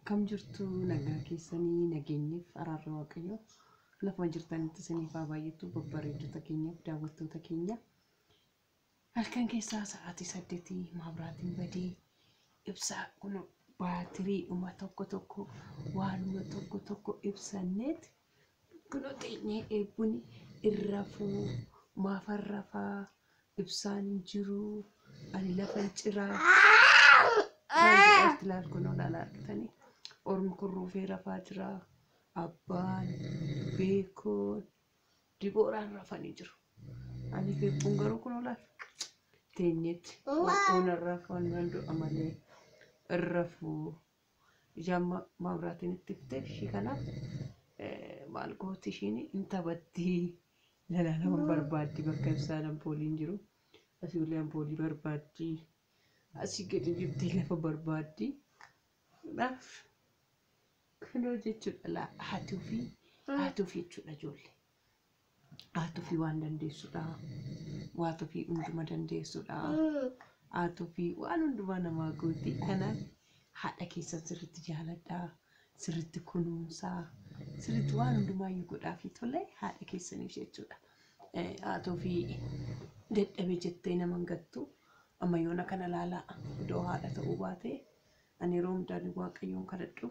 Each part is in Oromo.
Akkam jirtu nagaa keessanii nageenyeef araarra Waaqayyoo lafuma jirtanitti isiniif haa baay'atu babbareeddota keenyaaf daawwattoota keenya. Halkan keessaa sa'aatii 8 maabraatiin badee ibsaa kun baatiriidhuma tokko tokko waanuma tokko tokko ibsanneet kunoo teenyee eebbuun irra fuu maafan rafaa ibsaan hin jiru ani lafan ciraa. Maal jedhaatti laal kunoo laala argitanii ormi kun ruufee rafaa jira. Abbaan beekoon dibooraan rafanii jiru. Ani fi eebbuun garuu kunoo laal teenyetti oona rafan nan du'a malee irra fuu ijaan maabraatiin itti iftee ishii kanaaf maal gooti ishiin hin taphattii lalaalama barbaaddi bakka ibsaan ampooliin jiru asii ulee ampoolii barbaaddi asii gadi jettee lafa barbaaddi. Kanaaf kunoo jechuudha laa haati ofii haati ofii jechuudha ijoollee. Haati ofii waan dandeessudha. Haati ofii hunduma dandeessudha. Haati ofii waan hundumaa namaa gooti. Kanaaf haadha keessan sirriitti jaaladhaa. Sirriitti kunuunsaa. Sirriitti waan hundumaayyuu godhaafii tole haadha keessaniif jechuudha. Haati ofii dadhabe jettee nama hin gattu. Amma yoona kana laalaa iddoo haadha ta'uu baate ani yeroo hundaan Waaqayyoon kadhadhu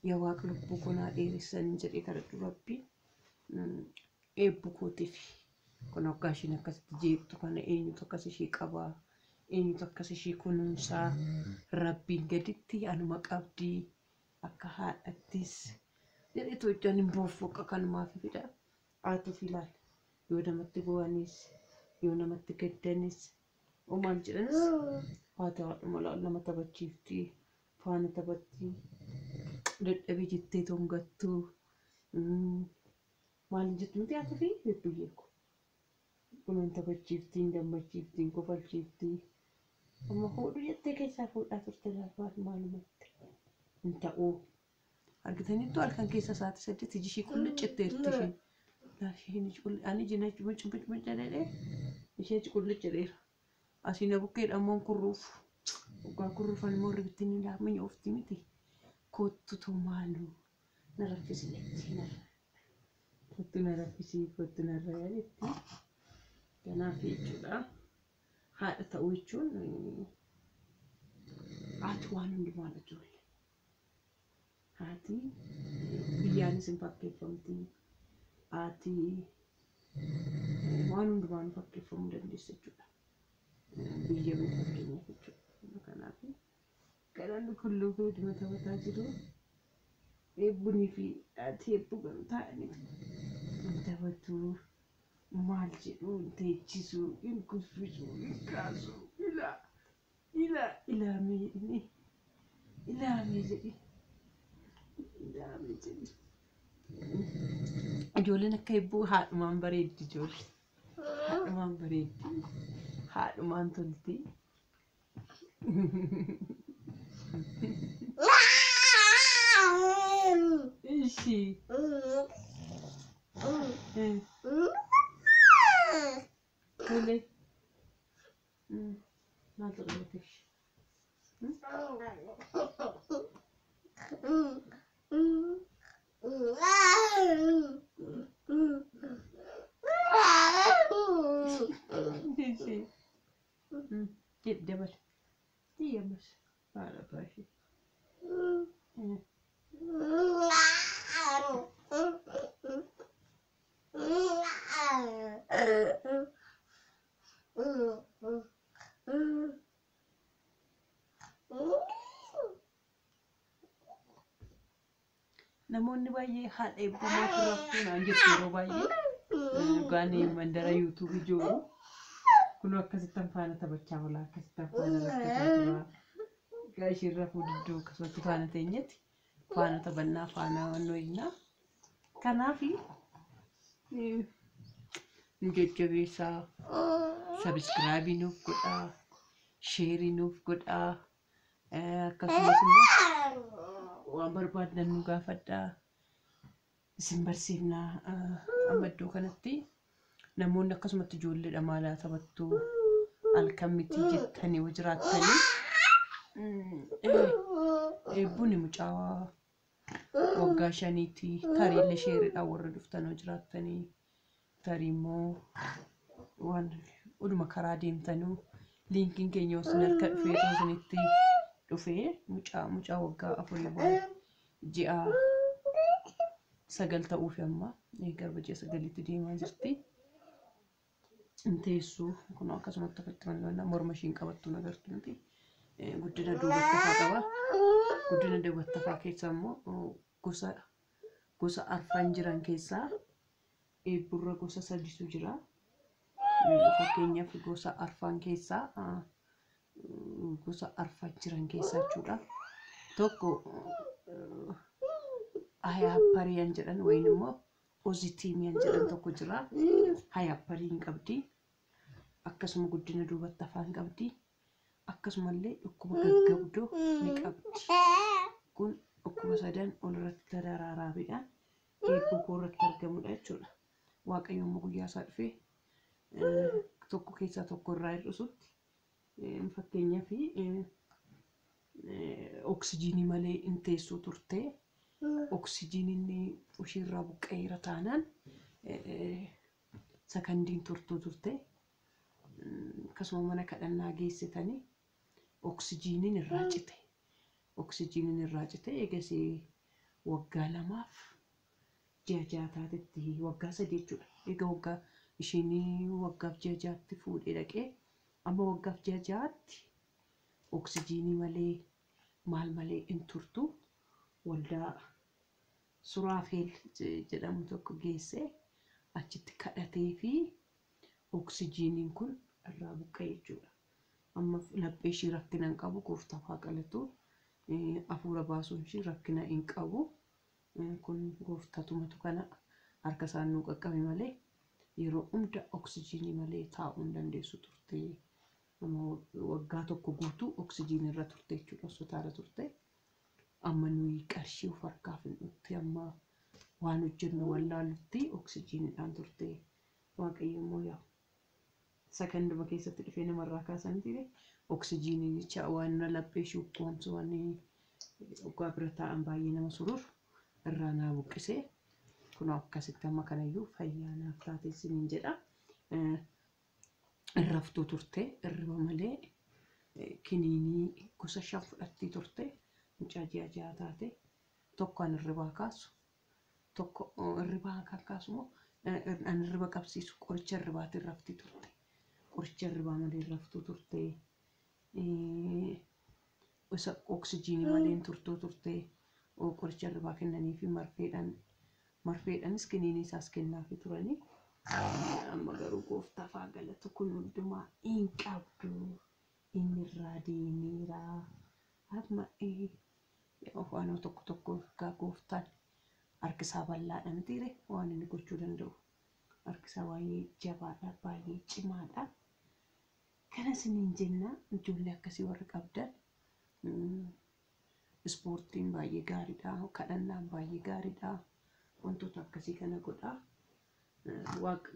yaa Waaqa lubbuu koo naa dheeressan jedhee kadhadhu Rabbi eebbu kootiif kun hoggaa ishiin akkasitti jeeqxu kana eenyutu akkas ishii qabaa eenyutu akkas ishii kunuunsaa Rabbiin gaditti anuma qabdii akka haadhattis jedheetu hojjaan hin booffoqa kanumaaf fida haatuuf ilaal yoo namatti bu'anis yoo namatti gaddanis maal jedhanis haati haadhuma laal nama taphachiifti faana taphatti dadhabee jettee tongattu maal jettu miti haati fi hedduu ko kunuun taphachiifti hin gammachiifti hin kofalchiifti amma fuudhu jettee keessaa fuudhaa turte laafaa maalumatti hin ta'uu argitaniittu halkan keessa sa'aatii 8 iji ishii qulliccitteerti isheen isheen ani iji mucumuc jedhee ishee qulliccireera. Asii na bukkeedha immoo kurruuf. Dhugaa kurruufan immoo ribittiin ni laafmanya oofti miti. Kottu too maaloo na raffisi jetti. Kottu na raffisi kottu na irra jetti. Kanaaf jechuudha. Haadha ta'uu jechuun haati waan hundumaadha ijoollee. Haati biyyaanis hin fakkeeffamti. Haati waan hundumaan fakkeeffamuu dandeessi jechuudha. Biyya mee fakkeenyaaf jechuudha. Kanaaf galanni kulluu hedduma taphataa jiru. Eebbunii fi haati eebbuu garuu taa'anii hin taphatu. Maal jedhu hin teechisu, hin kuffisu, hin kaasu. Ilaa ilaa ilaamee jedhini ilaamee jedhi ilaamee jedhi. Ijoolleen akka eebbuu haadhumaan bareeddi ijoollee. Haadhumaan bareeddi. Haadhumaan tolti. Ishii. Tole. Maaltu dhalate ishee? Ishii. Jedhi dabale. Iyya ammas. Haadha abbaa ishee. Namoonni baay'ee haadha eebbuu maaf raftuu naan jettu yeroo baay'ee dhugaan mandara yuutuubii jiru kun akkasittan faana taphachaa oola akkasittan faana rakkataa tura. Egaa isheen rafuu didduu akkasumatti faana teenyetti faana taphannaa faana wannoo Kanaaf nu jajjabeessaa sabiskiraabii nuuf godhaa sheerii nuuf godhaa akkasumas immoo waan barbaaddan nu gaafadhaa isin barsiifnaa. Amma iddoo kanatti namoonni akkasumatti ijoolleedha maalaa taphattu halkan miti jettanii yoo jiraattanii Eebbuun mucaa waggaa 5ti. Tarii illee sheeriidhaan warra dhuftan hoo jiraattanii, tarii immoo waan oduma karaa deemtanuu liinkiin keenya osoo harka dhufee otoo isinitti dhufee, mucaa waggaa 4 waan ji'a 9 ta'uufi amma garba ji'a 9tti deemaa jirti. Teessuu kun akkasumatti ofitti malloonnaa morma ishiin qabattu agartu miti. Guddina duubatti hafaa qaba. Guddina duubatti hafaa keessaa immoo gosa arfan jiran keessaa eebburra gosa sadiitu jira. Fakkeenyaaf gosa arfan keessaa, gosa arfan jiran keessaa jechuudha. Tokko hayaappariyaan jedhan wayin immoo oozitiimiyaan jedhan tokko jira. Hayaapparii hin qabdi. Akkasuma guddina duubatti hafaa hin qabdi. Akkasumallee dhukkuba gaggabdoo ni qabdi. Kun dhukkuba sadan olirratti tadaraaraabidhaan eebbuu koo irratti argamudha jechuudha. Waaqayyo immoo guyyaa isaa dhufee tokko keessaa tokko irraa hir'isutti, fakkeenyaaf oksijiinii malee hin teessuu turte, oksijiiniin ishiirraa buqqa'eera taanaan sakandiin turtuu turte. Akkasuma mana kadhannaa geessitanii oksijiiniin irraa cite. Oksijiiniin irraa cite, eegasii waggaa 2f ji'a 6 taatetti, waggaa 3 jechuudha. Egaa waggaa ishiin waggaaf ji'a 6tti fuudhee dhaqee amma waggaaf ji'a 6tti oksijiinii malee maal malee hin turtu. Waldaa Suraafeel jedhamu tokko geessee achitti kadhatee fi oksijiiniin kun irraa buqqa'e jechuudha. Amma laphee ishii rakkina hin qabu, gooftaaf haa galatu. Hafuura baasuun ishii rakkina hin qabu. Kun gooftatumatu kana harka isaan nuu qaqqabe malee yeroo hunda oksijiinii malee taa'uu hin dandeessu turte. Waggaa tokko guutuu oksijiinii irra turte jechuudha, hospitaala turte. Amma nuyi qarshii of harkaa fixnutti, amma waan hojjennu wallaallutti oksijiiniidhaan turte. Waaqayyo immoo yaa sakanduma keessatti dhufee namarraa kaasan ture. Oksijiinicha waan laphee ishii ukkoomsu, waan waggaa bira taa'an baay'ee nama sururu irraa naa buqqisee, kun akkasitti amma kanayyuu fayyaa naaf taate isiniin jedha. Irraftuu turte, irriba malee kiniinii gosa 5 fudhattii turte. Mucaa ji'a 6 taate, tokko an irribaa kaasu, tokko irribaa kan kaasu immoo an irriba qabsiisu, qoricha irribaatiin raftii turte. Qoricha irribaa malee raftuu turte. Isa oksijiinii malee turtuu turte. Qoricha irribaa kennanii fi marfeedhaanis kiniinii isaas kennaafii turanii. Amma garuu gooftaaf haa galatu, kun hundumaa hin qabdu. Inni irraa deemeera. Amma waan tokko tokko gooftaan harki isaa bal'aadha mitiire, waan inni gochuu danda'u. Harki isaa baay'ee jabaadha, baay'ee cimaadha. Kana isiniin jenna, ijoollee akkasii warri qabdan ispoortiin baay'ee gaariidha, kadhannaan baay'ee gaariidha. Wantoota akkasii kana godhaa.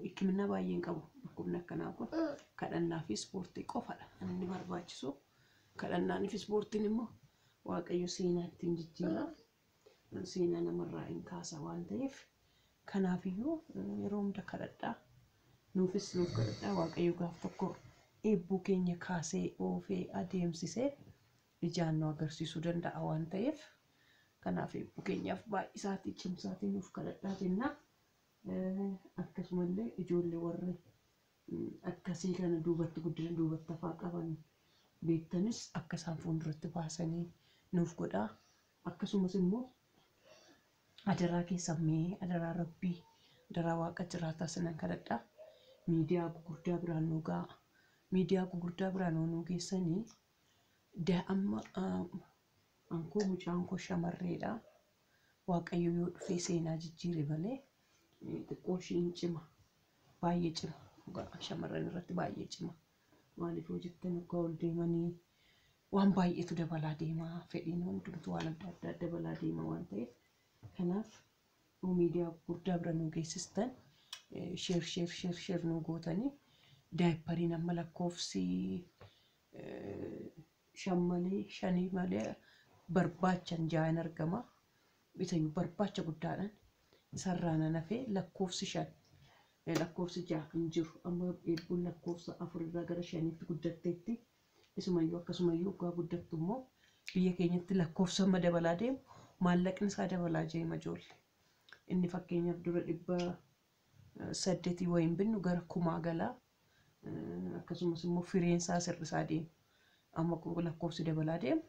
Hikimina baay'ee hin qabu dhukkubni akkanaa kun, kadhannaa fi ispoortii qofadha kan inni barbaachisu. Kadhannaan fi ispoortiin immoo Waaqayyo seenaa ittiin jijjiira. Seenaa namarraa hin kaasa waan ta'eef, kanaafiyyuu yeroo hunda kadhadhaa. Nuufis nuuf kadhadhaa. Waaqayyo gaaf tokko eebbuu keenya kaasee oofee adeemsisee ijaan nu agarsiisuu danda'a waan ta'eef, kanaaf eebbuu keenyaaf baay'isaatii cimsaatii nuuf kadhadhaa jenna. Akkasumallee ijoollee warri akkasii kana duubatti guddina duubatti hafaa qaban beektanis akka isaan fuulduratti baasanii nuuf godhaa. Akkasumas immoo adaraa keessan, mee adaraa Rabbii, adaraa Waaqa jiraataa sinan kadhadhaa. Miidiyaa gurguddaa biraan nu ga'a. Miidiyaa gurguddaa biraan nu geessanii amma ankoo mucaan koo shamarreedha. Waaqayyo yoo dhufee seenaa jijjiire malee xiqqoo ishiin cima. Baay'ee cima. Shamarran irratti baay'ee cima. Maaliif yoo jettan, waggaa ol deemanii waan baay'eetu dabalaa deema. Fedhiin hundumtuu waan adda addaa dabalaa deema waan ta'eef. Kanaaf miidiyaa gurguddaa bira nu geessistan, share share share share nu gootanii, daayippariin amma lakkoofsi 5 malee, 5 malee Barbaachan 6 argama. Isayyuu barbaacha guddaadhaan isarraa nan hafee lakkoofsi 5 lakkoofsi 6 hin jiru. Amma eebbuun lakkoofsa 4 irraa gara 5tti guddatteetti. Isumayyuu akkasumayyuu waggaa guddattu immoo biyya keenyatti lakkoofsa amma dabalaa deemu maallaqni isaa dabalaa deema ijoollee. Inni fakkeenyaaf dura 800 wayiin binnu gara 1000 galaa. Akkasumas immoo fireen isaa sirrisaa deema. Amma lakkoofsi dabalaa deemu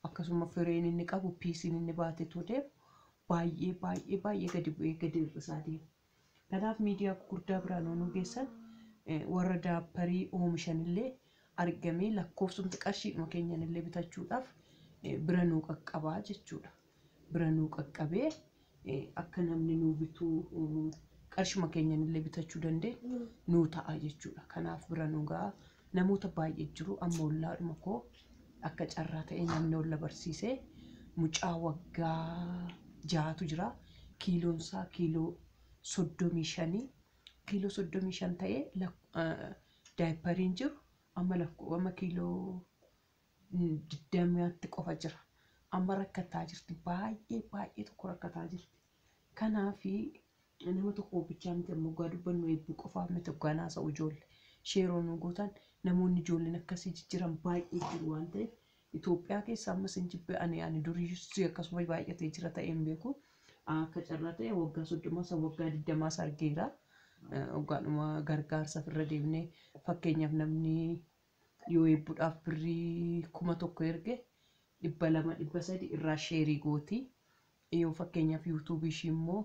akkasuma fireen inni qabu piisiin inni baatetu deemu baay'ee baay'ee baay'ee gadi bu'ee gadi hir'isaa deema. Kanaaf miidiyaa gurguddaa biraan nu geessan warra daapparii oomishanillee argamee lakkoofsumti qarshiidhuma keenyanillee bitachuudhaaf bira nuu qaqqabaa jechuudha. Bira nuu qaqqabee akka namni nuu bituu qarshuma keenyanillee bitachuu dandeenyu nuu ta'a jechuudha. Kanaaf bira nuu ga'a. Namoota baay'ee jiru amma ollaadhuma koo akka carraa ta'e namni olla barsiisee mucaa waggaa 6tu jira. Kiiloon isaa kiiloo 35. Kiiloo 35 ta'ee daayippariin jiru amma kiiloo 20tti qofa jira. Amma rakkataa jirti. Baay'ee baay'ee tokko rakkataa jirti. Kanaafi nama tokko bichaa miti amma waggaa dubbannu eebbuu qofaaf miti waggaa naasa'u ijoollee. Sheeroo nu gootan namoonni ijoolleen akkasii jijjiiran baay'ee jiru waan ta'eef Itoophiyaa keessa ammas hin jibbe ani durii akkasuma baay'atee jira ta'ee hin beeku. Akka carraa ta'e waggaa 30 isa waggaa 20 argeera. Waggaadhuma gargaarsaaf irra deemnee fakkeenyaaf namni yoo eebbuudhaaf birrii 1000 erge 200 300 irraa sheerii gooti. Yoo fakkeenyaaf yuutuubii ishii immoo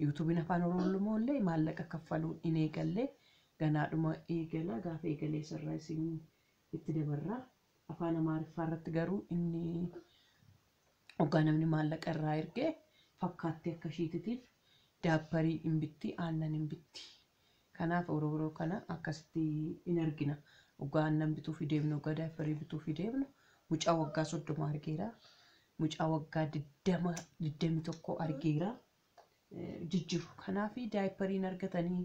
yuutuubiin afaan Oromoo illee maallaqa kaffaluun hin eegalle ganaadhuma eegala gaafa eegalee sirraa isin itti dabarra. Afaan Amaariffaa irratti garuu inni waggaa namni maallaqa irraa erge fakkaatti akka ishiitiif daapparii hin bitti aannan hin bitti. Kanaaf yeroo kana akkasitti hin argina. Waggaa aannan bituuf deemnu waggaa daapparii bituuf deemnu mucaa waggaa 30 argeera. Mucaa waggaa 20 21 argeera. Jijjiiru. Kanaaf daayippariin argatanii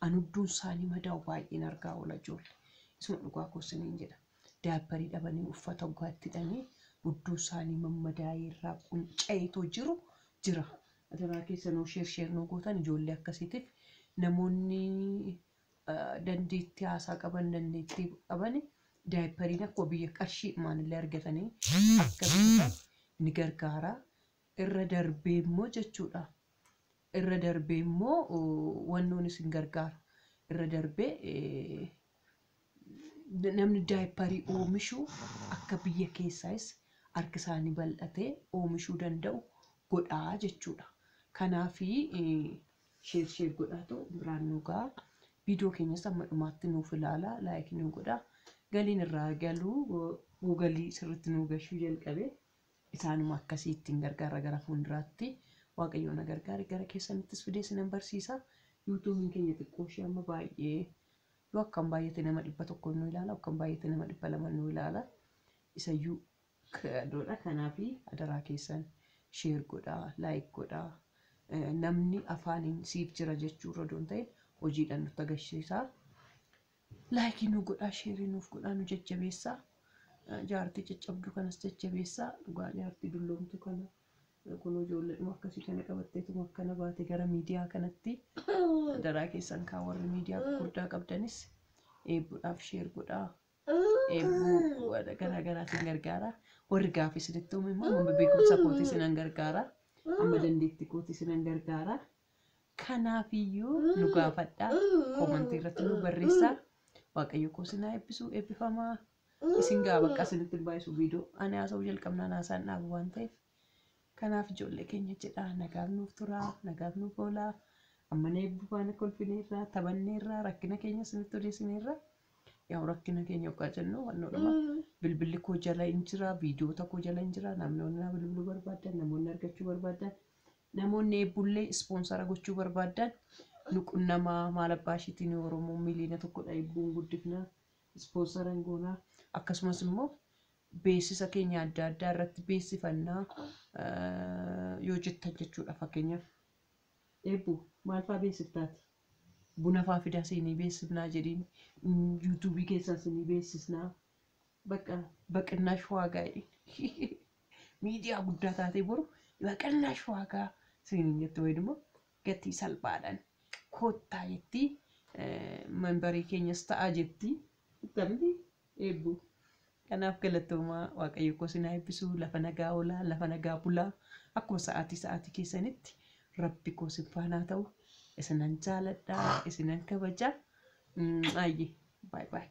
anudduun isaanii madaa'u baay'een argaa oola ijoollee. Isuma dhugaa koosiniin jedha. Daayipparii dhabanii uffata waggaatti hidhanii hudduu isaanii mammadaa'ee irraa qunca'eetoo jiru jira. Adaraa keessanuu sheer sheer nuu gootan ijoollee akkasiitiif namoonni dandeettii haasaa qaban dandeettii qaban daayippariin akkuma biyya qarshii maanillee argatanii akka bitatan ni gargaara. Irra darbee immoo jechuudha. Irra darbee immoo wannoon isin gargaara. Irra darbee namni daayipparii oomishu akka biyya keessaas harki isaanii bal'atee oomishuu danda'u godhaa jechuudha. Kanaafi sheer sheer godhaatu biraan nu ga'a. Viidiyoo keenyas amma dhumaatti nuuf ilaala. Laayikii nu godhaa. Galiin irraa galuu googalii sirriitti nu gashuu jalqabe isaanuma akkasii ittiin gargaara gara fuulduraatti. Waaqayyo na gargaare gara keessanittis fidee sinan barsiisa. Yuutuubiin keenya xiqqoo ishee amma baay'ee yoo akkam baay'ate nama 100 nu ilaala akkam baay'ate nama 200 nu ilaala. Isayyuu kadoodha. Kanaafi adaraa keessan sheer godhaa laayik godhaa. Namni afaaniin siif jira jechuu irra odoon ta'e hojiidhaan nutti agarsiisa. Laayikii nu godhaa sheerii nuuf godhaa nu jajjabeessaa. Jaartii caccabduu kanas jajjabeessaa. Dhugaa jaartii dulloomtuu kana kun ijoolleedhuma akkasii kana qabatteetuma akkana baate gara miidiyaa kanatti adaraa keessan kaa warri miidiyaa gurguddaa qabdanis eebbuudhaaf sheer godhaa. Eebbuu garaa garaatiin gargaara. Warri gaaffii isinitti uume immoo amma beekumsa kootii isinan gargaara. Amma dandeettii kootii isinan gargaara. Kanaafiyyuu nu gaafadhaa. Koomantii irratti nu barreessaa. Waaqayyo koo isin haa eebbisu eebbifamaa. Isin gaa bakka isinitti hin baay'isu viidiyoo ani haasa'uu jalqabnaan haasaan dhaabu waan ta'eef. Kanaaf ijoollee keenya jedhaa nagaaf nuuf turaa nagaaf nuuf oolaa. Amma na eebbuu faana kolfineerraa taphanneerraa rakkina keenya isinitti odeessineerraa. Yaa rakkina keenya yookaan jennu wannoodhuma bilbilli koo jala hin jira viidiyoota koo jala hin jira namoonni na bilbiluu barbaadan namoonni argachuu barbaadan namoonni eebbullee ispoonsara gochuu barbaadan nu qunnamaa maal abbaa ishiitiin Oromoo miliyoona 1dha eebbuun guddifnaa ispoonsara hin goonaa akkasumas immoo beeksisa keenya adda addaa irratti beeksifannaa yoo jettan jechuudha fakkeenyaaf eebbuu maal fa'aa beeksiftaati? Buna fa'aa fidaa siinii beeksifnaa jedhiin yuutuubii keessaa siinii beeksisnaa bakka baqinaash waagaa jedhiin Miidiyaa guddaa taatee boru baqannaash waaqaa isiniin jette wayii immoo gatii salphaadhaan koottaa jetti manbarii keenyas ta'aa jetti. Tamni eebbu. Kanaaf galatoomaa Waaqayyo koo isin haa eebbisu lafa nagaa oolaa lafa nagaa bulaa akkuma sa'aatii sa'aatii keessanitti rabbi koo isin faanaa ta'u isinan jaaladha isinan kabaja. Ayyee baay baay.